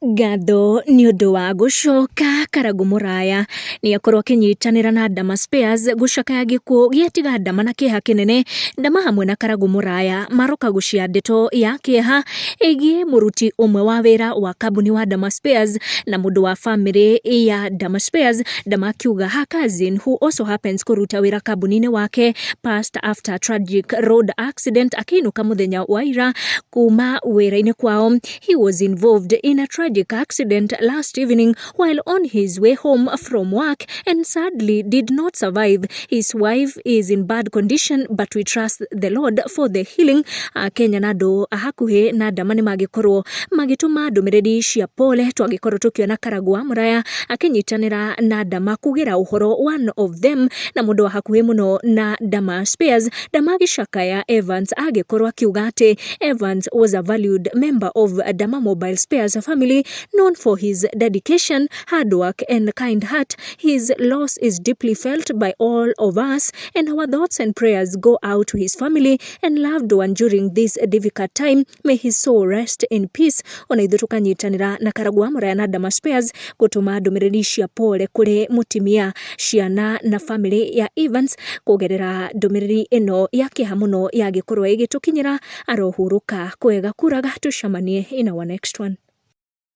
Ngatho nĩ ũndũ wa gũcoka Karangũ Mũraya nĩ akorwo akĩnyitanĩra na Dama Spares gũcakaya gĩkuũ gĩatiga Dama na kĩeha kĩnene. Dama hamwe na Karangũ Mũraya maroka gũcia ndeto ya kĩeha ĩgiĩ mũruti ũmwe wa wĩra wa kambuni wa Dama Spares na mũndũ wa famĩlĩ ya Dama Spares. Dama akiuga her cousin who also happens kũruta wĩra kambuni-inĩ wake passed after tragic road accident akĩinũka mũthenya wa ira kuma wĩra-inĩ kwao. He was involved in a tragic accident last evening while on his way home from work and sadly did not survive. His wife is in bad condition, but we trust the Lord for the healing. Kenya na andũ a hakuhĩ na Dama nĩ magĩkorwo magĩtũma ndũmĩrĩri cia pole. Twagĩkorwo tũkĩona Karangũ wa Mũraya akĩnyitanĩra na Dama kugĩra ũhoro one of them na mũndũ wa hakuhĩ mũno na Dama Spares. Dama agĩcakaya Evans agĩkorwo akiuga atĩ Evans was a valued member of Dama Mobile Spares family, known for his dedication, hard work and kind heart. His loss is deeply felt by all of us, and our thoughts and prayers go out to his family and loved one during this difficult time. May his soul rest in peace. Ona ithuĩ tũkanyitanĩra na Karangũ wa Mũraya na Dama Spares gũtũma ndũmĩrĩri cia pole kũrĩ mũtimia, ciana na famĩlĩ ya Evans kũgerera ndũmĩrĩri ĩno ya kĩeha mũno yagĩkorwo ĩgĩtũkinyĩra. Arohurũka kwega kuraga. Tucemanie in our next one.